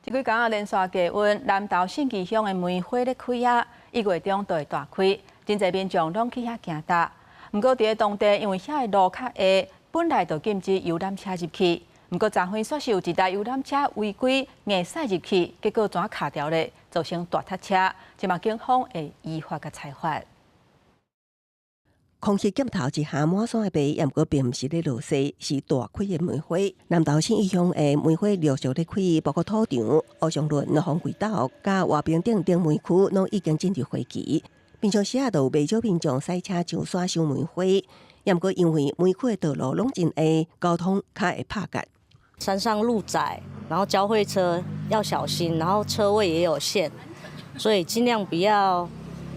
這幾工啊，連續低溫，南投信義鄉的梅花咧開啊，1月中就會大開，真濟民眾攏去遐行踏。毋過佇咧當地，因為遐的路較狹，本來就禁止遊覽車入去。毋過昨昏煞是有一台遊覽車違規硬駛入去，結果怎卡牢咧，造成大塞車。這馬警方會依法共裁罰。空氣鏡頭之下，滿山的白，毋過並毋是咧落雪，是大開的梅花。南投信義鄉的梅花陸續咧開，包括土場、烏松崙、風櫃島、佮和平鎮等梅區，攏已經進入花期。平常時啊，就有袂少民眾駛車上山賞梅花，毋過因為梅區的道路攏真狹，交通較會拍結。山上路窄，然後交會車要小心，然後車位也有限，所以盡量不要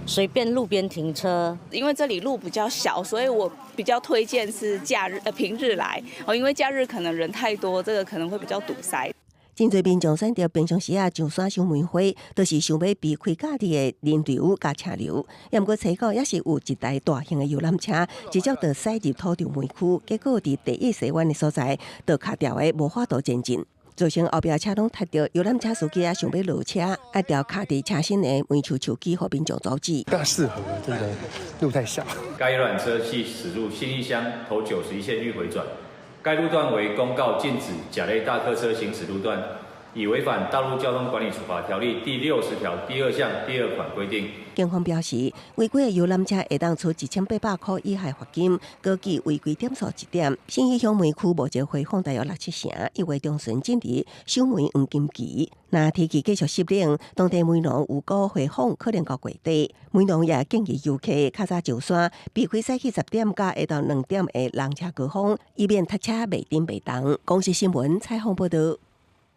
隨便路邊停車。因為這裡路比較小，所以我比較推薦是假日平日來哦，因為假日可能人太多，這個可能會比較堵塞。真濟民眾選擇平常時啊上山賞梅花，都是想欲避開假日的人流佮車流。毋過初九也是有一台大型的遊覽車，直接就駛入土場梅區，結果佇第一西彎的所在，就卡牢的無法度前進，造成後壁車攏塞著遊覽車司機啊想欲落車，愛調卡佇車身的梅樹樹枝，予民眾阻止。不大適合，真的路太小。該遊覽車係駛入信義鄉頭91線欲迴轉。該路段為公告禁止甲類大客車行駛路段，已違反《道路交通管理處罰條例》第60條第二項第二款規定。警方表示，違規的遊覽車會當處1800塊以下罰金，閣記違規點數一點。信義鄉梅區目前回訪大約六七成，1月中旬進入賞梅黃金期。若天氣繼續濕冷，當地梅農預估回訪可能到月底。梅農也建議遊客較早上山，避開早起10點到下晝2點的人車高峰，以免塞車袂振袂動。公視新聞採訪報導。